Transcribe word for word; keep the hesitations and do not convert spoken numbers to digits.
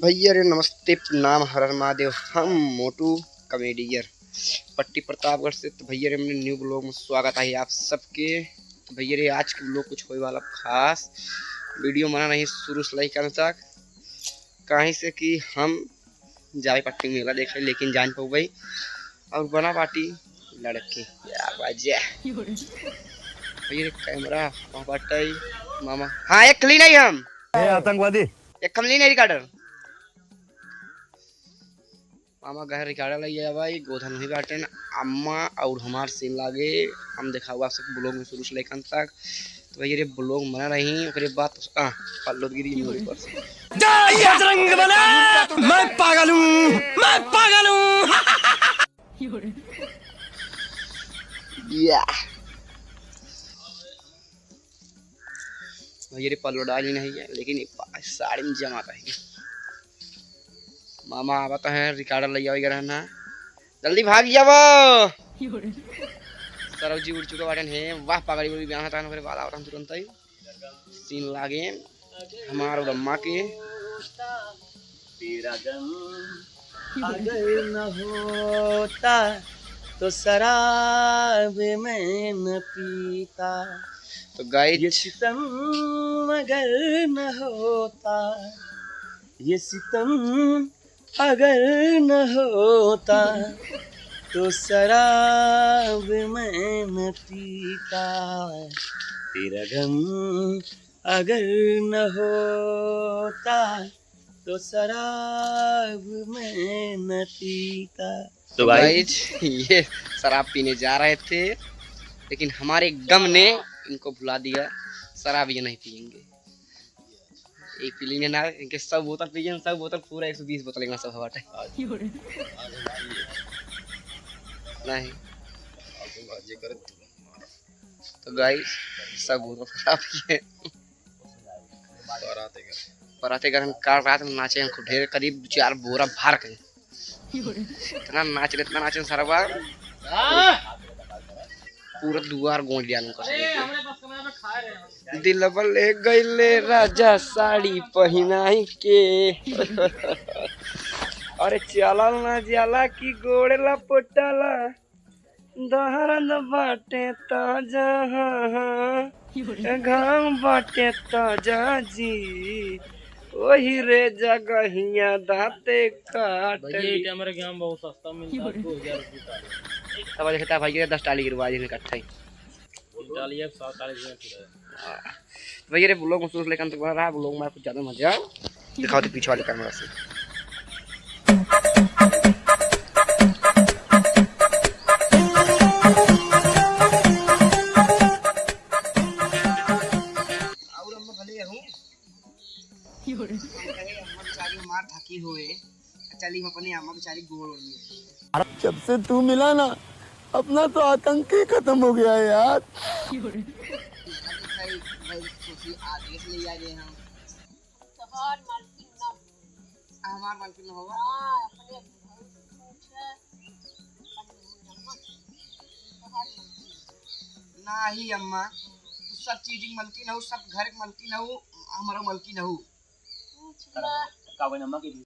भैया रे नमस्ते, प्रणाम, हर हर महादेव। हम मोटू कॉमेडियर पट्टी प्रतापगढ़ से। तो भैया रे, मेरे न्यू ब्लॉग में स्वागत है आप सबके। तो भैया रे, आज के ब्लॉग कुछ होए वाला खास, वीडियो बना रही शुरू से लेकर अंत तक, काहे से कि हम जाए पट्टी मेला देखे, लेकिन जान पउबे और बना पार्टी लड़के। क्या बात है। भैया रे, कैमरा वहाँ बाटे, मामा। हाँ, एक ली नहीं हम। ए, आतंकवादी। एक हम ली नहीं रिकॉर्डर। मामा घर रिकॉर्डर लइ आवा, ये गोधन ही बाटे ना। अम्मा और हमार सीन लागे, हम देखावा आप सबके ब्लॉग में शुरू से लेकर अंत तक। तो भैया रे, ब्लॉग बना रही, ओकरे बाद तो, आ, पल्लो गिरी मेरे ऊपर से। जय बजरंग बली, मैं पागल हूँ, मैं पागल हूँ। या। भैया रे, पल्लो डाली नहीं है, लेकिन ये पा-, साड़ी में जमा रहेगी। मामा आवत हैं, रिकॉर्डर लइ आवे रहना, जल्दी भाग जावो। सरव जी उड़ चुके बाटन है, वाह, पगड़ी उड़ी बांधत रहन, ओकरे बाद आवत हम तुरंत ही। सीन लागे हमार और अम्मा के। तेरा गम अगर न होता तो शराब मैं न पीता। तो गाइस, ये सितम अगर न होता, ये सितम अगर न होता तो शराब मैं न पीता। तेरा गम अगर न होता तो शराब मैं न पीता। तो गाइस, ये शराब पीने जा रहे थे, लेकिन हमारे गम ने इनको भुला दिया। शराब ये नहीं पिएंगे। एक पी लेंगे ना, इनके सब बोतल पी गए, सब बोतल पूरा एक सौ बीस बोतल एक सब हवा टाइम। नहीं। तो गाइस, सब बोतल खराब किए। बाराते घर। बाराते घर हम काल रात में नाचे हैं खूब ढेर, करीब चार बोरा भर के। इतना नाच रहे, इतना नाचे सरवा। पूरा दुआर गूंज लिया उनका सब। दिलवा ले गईले राजा साड़ी पहिनाई के। अरे चलल ना जाला कि गोड़ लपटाला। दहरद बाटे ताजा, हाँ, हाँ। घाम बाटे ताजा जी, ओही रे जगहिया दाँते काट भैया, ली। ये कैमरा के हम बहुत सस्ता मिलता है, दो हजार रुपये का। तब देखता भाई, ये दस टाली गिरवा दी इकट्ठा ही। डालिए, सात टाली गिरवा दी। हाँ। तो भैया रे, ब्लॉग में शुरू से लेकर अंत तक बना रहा, ब्लॉग में कुछ ज़्यादा मजा आए। दिखाओ तो पीछे वाले कैमरा से। और हम भले हूँ। हम कहे, अम्मा बेचारी मार थकी हुए। चली, हम अपने अम्मा बेचारी गोड़ ओड़ में। जब से तू मिला ना, अपना तो आतंक ही खत्म हो गया है यार। भाई, भाई, सोची आदेश ले आ गए हम। तोहार मालकिन ना हो। हमार मालकिन ना होगा? हाँ, अपने घर पूछे, अपने घर में। तोहार मालकिन। नाही अम्मा, तू सब चीज की मालकिन हो, सब घर की मालकिन हो, हमारा मालकिन हो। पूछ ला। का बहन अम्मा के भी?